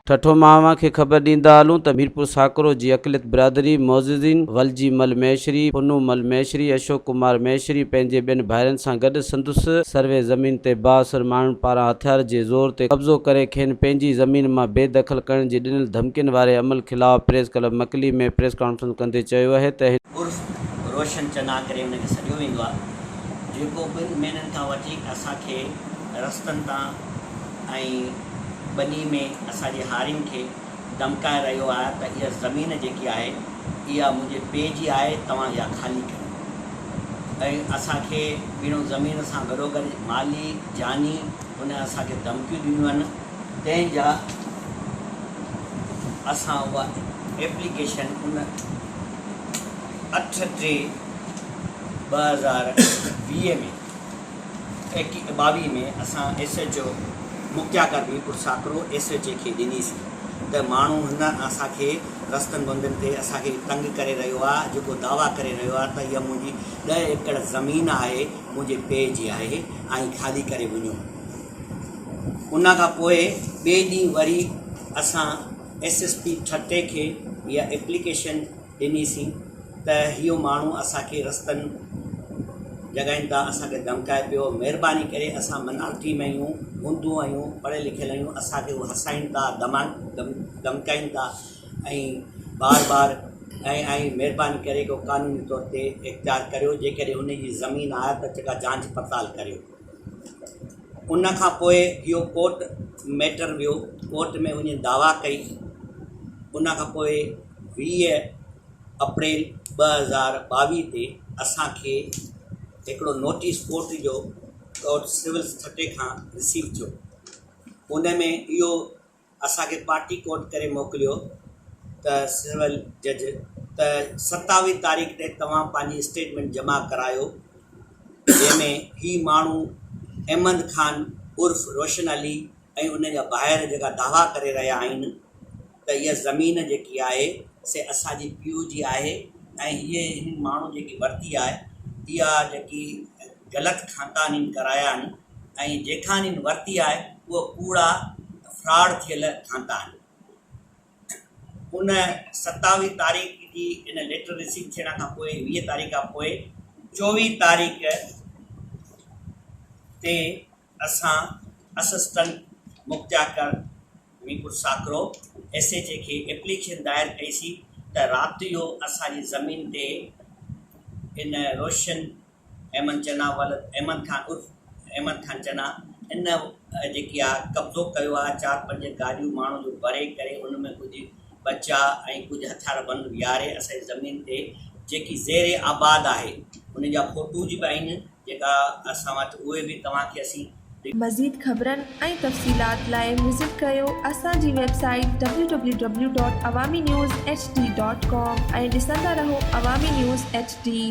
ٺٽو مان اوهان کي خبر ڏيندا هلون ته ميرپور ساڪرو جي اقليت برادري معززين ولجي مل مهيشري، پنو مل مهيشري، اشوڪ ڪمار مهيشري پنهنجي ٻين ڀائرن سان گڏ سندس سروي زمين تي بااثر ماڻهن پاران هٿيار جي زور تي قبضو ڪري کين پنهنجي زمين مان بي دخل ڪرڻ جي ڏنل ڌمڪين واري عمل خلاف press club Makli ۾ press conference ڪندي چيو اهي ته عرف روشن چنا ڪري ان کي سڏيو ويندو آهي جيڪو ٻن مهينن کان وٺي اسان کي رستن تان ۽ ٻني ۾ اسان جي هارين کي ڌمڪائي رهيو آهي ته اها زمين جيڪي آهي اها منهنجي پيء جي آهي توهان اها خالي ڪريو ۽ اسان کي ٻيڻو زمين سان گڏوگڏ مالي جاني ان اسان کي ڌمڪيون ڏنيون آهن تنهن جا اسان اها ايپليڪيشن ان اٺ ٽي 2020 ۾ ايڪيهه ٻاويهه ۾ اسان ايس ايڇ او مختياڪار Mirpur Sakro S H A کي ڏني سين ته ماڻهو هن اسان کي رستن بندن تي اسان کي تنگ ڪري رهيو آ جيڪو دعويٰ ڪري رهيو آ ته اها منهنجي ڏهه ايڪڙ زمين آهي منهنجي پيء جي آهي ۽ خالي ڪري وڃو ان کان پوء ٻئي ڏينهن وري اسان ايس ايس پي ٺٽي کي اها ايپليڪيشن ڏنيسين ته اهو ماڻهو اسان کي رستن جڳهين تان اسان کي ڌمڪائي پيو مهرباني ڪري اسان منارٽي ۾ آهيون هندو آهيون پڙهيل لکيل آهيون اسان کي هو هسائين ٿا ڌمان ڌمڪائين ٿا ۽ بار بار ۽ ۽ مهرباني ڪري ڪو قانوني طور تي اختيار ڪريو جيڪڏهن هن جي زمين آهي ته چڪا جانچ پڙتال ڪريو ان کان پوء اهو ڪورٽ ميٽر ويو ڪورٽ ۾ وڃي دعويٰ ڪئي ان کان پوء 20 اپريل 2022 تي اسان کي هڪڙو نوٽيس ڪورٽ جو ڪورٽ سول ٺٽي کان رسيو ٿيو ان ۾ اهو اسان کي پارٽي ڪورٽ ڪري موڪليو ته سول جج ته 27 تاريخ تي توهان پنهنجي اسٽيٽمينٽ جمع ڪرايو جنهن ۾ هي ماڻهو احمد خان عرف روشن علي ۽ ان جا ڀائر جيڪا دعويٰ ڪري رهيا آهن ته اها زمين جيڪي آهي سي اسان جي پيء جي آهي ۽ هيء هنن ماڻهن جيڪي ورتي آهي اها جيڪي غلط کاتا هنن ڪرايا آهن ۽ جيکان هنن ورتي آهي اهو ڪوڙا فراڊ ٿيل کاتا آهن. ان 27 تاريخ جي ان ليٽر رسيو ٿيڻ کان پوء 20 تاريخ کان پوء 24 تاريخ تي اسان اسسٽنٽ مختيارڪار ميرپور ساڪرو ايس ايڇ اي کي ايپليڪيشن دائر ڪئي سين ته رات جو اسان جي زمين تي ان روشن احمد چنا ولد احمد خان عرف احمد خان چنا ان جيڪي آ قبضو ڪيو آ چار پنج گاڏيون ماڻهن جو ڀري ڪري ان ۾ ڪجهه ٻچا ۽ ڪجهه هٿيار بند ويهاري اسان جي زمين تي جيڪي زير آباد آهي ان جا فوٽوز به آهن جيڪا اسان وٽ اهي به توهان کي اسين. مزيد خبرن ۽ تفصيلات لاء وزٽ ڪريو اسان جي web site www.awaminews hd.com ۽ ڏسندا رهو عوامي نيوز ايڇ ڊي.